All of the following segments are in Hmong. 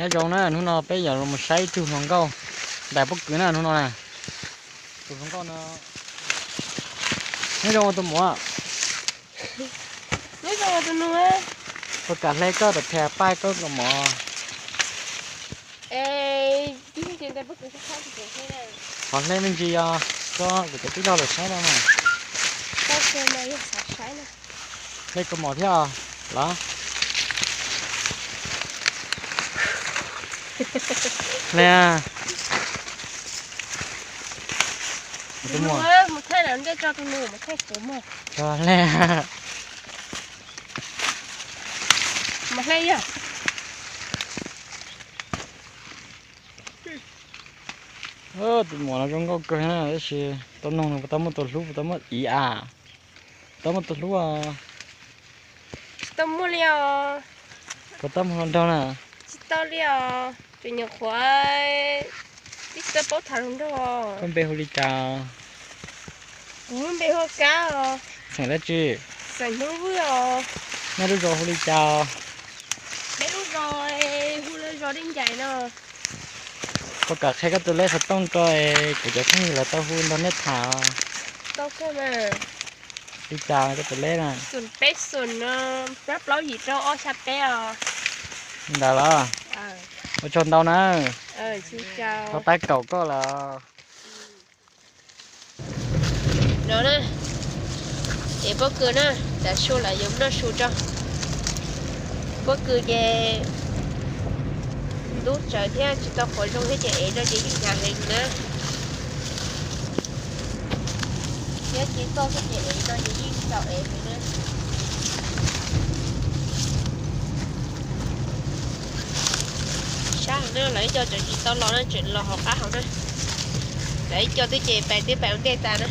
Nyob zoo na, hnub no peb yuav los saib ib tug hluas nkauj ntais pob kws na hnub no na. Tus hluas nkauj no, nyob zoo tus muam. Nyob zoo tus nus. Puas kam hle koj tam thiaj paib koj kaus mom? Qhov hle me ntsis os, koj kuv cov tij laug lawv saib no mas. Hle kaus mom thiab los? Hle. Hle. Tus muam no zoo nkauj kawg na, tab sis tau noog nws puas tau muaj tus hlub, puas tau muaj ib a, puas tau muaj tus hlub os? Tsis tau muaj li os. Puas tau muaj hluas nraug na? Tsis tau li os, tseem nyuam qhuav, twb tsis tau paub tham hluas nraug os. Koj npe hu li cas? Kuv lub npe hu Kab os. Xeem dab tsi? Xeem Hmoob Vwj os. Nej lub zos hu li cas? Peb lub zos hu zos Dej Ncais no. Koj kam qhia koj tus lej xov tooj rau kuv cov phooj ywg lawv tau hu nrog nej tham. Li cas koj tus lej na? Peb xoom no, plaub plaub yim rau ob xya peb os. Ntawd los? Ua tsaug ntau na. Tau tab kaum koj los. No na, ev pob kws na, tas su lawm yuav noj su tso. Pob kws ces ntub tsawv thiab tsis tau qhuav zoo thiab ces ev no ces yeej hnyav heev na. Thiab ces txoj xwb ces ev no ces yeej txaus ev heev na. Sab heev na, lawv ib co tseem tsis tau los na, tseem los hauv qab hauv na. Lawv ib co twb ces pais twb pais ua ntej tas na.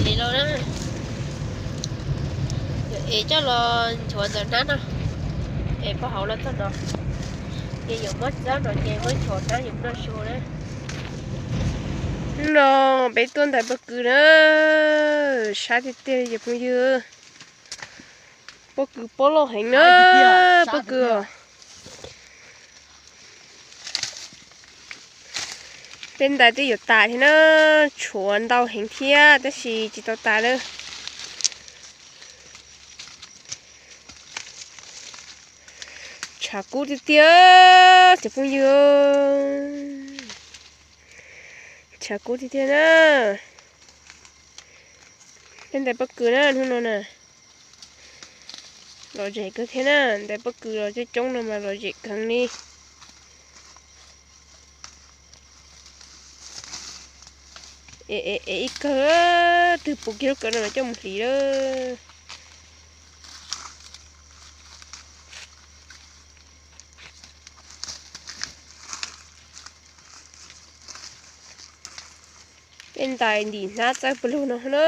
Li los na, es coj los nchuav ntawm hnab no, es pov hauv los txog no, ces yuav muab txob no ces muab nchuav hnab yuav noj su na. Hnub no peb tuaj ntais pob kws na, sab tiag tiag li cov phooj ywg. Pob kws pob loj heev na, pob kws os. Peb ntais twb yuav tas thiab na, tshuav ntau heev thiab tab sis tsis tau tas lawm. Tshav kub tiag tiag cov phooj ywg, tshav kub tiag tiag na. Peb ntais pob kws na hnub no na. Lom zem kawg thiab na, ntais pob kws los coob coob no mas lom zem kawg li. Es ib kawg twg pum kiag lub kawm no mas coj mus hliv lawm. Peb ntais ntim hnab txawb pawg lug no na.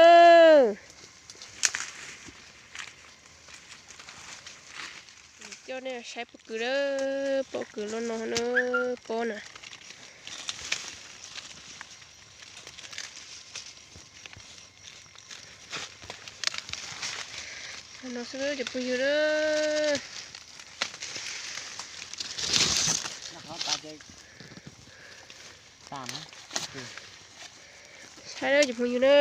Coj nej saib pob kws lawm, pob kws loj no na, pob na. No xwb cov phooj ywg na. Saib cov phooj ywg na.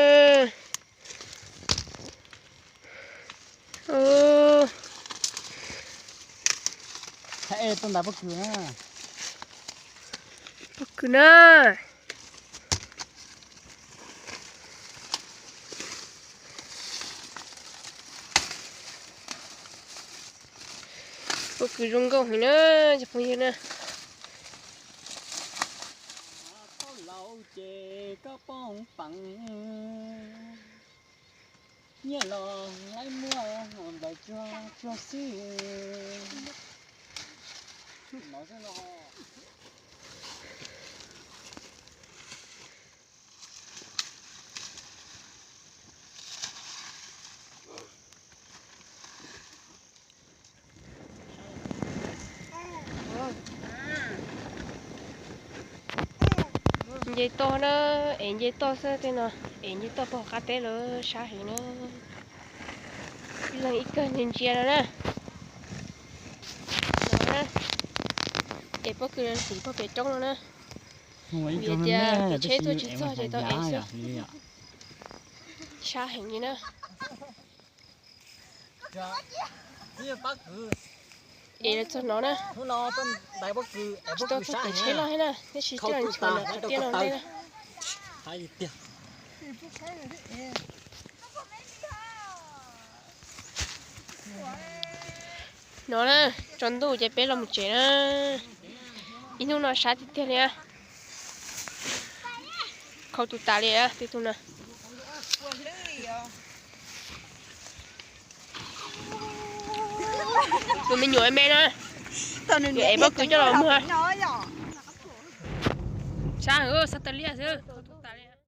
Pob kws na. Pob kws zoo nkauj heev na cov phooj ywg na. Ces koj poob peev, nyiaj los laib muag nplaim tsuag tsuag xwb. Nce toj na, es nce toj xwb tej no, es nce toj pog qab teb lawm sab heev na. Ib leeg ib kawg ntsia ntsia no na. Es pob kws xim pog pem roob no na. Vim tias kev tsheb tuaj tsis txog ces tau es xwb. Sab heev li na. Es lawv txog no na. Tsis tau txog kev tsheb loj thiab na, tab sis twb ncho ntawm qhov tiaj no ntej na. No na, tsaus ntuj ces peb los mus tsev na. Ib hnub no sab tiag tiag li na. Khau tus tas li na, tej tug na. Tus me nyuam me na, es pob kws coj los muag. Sab heev, sab tas liaj xwb.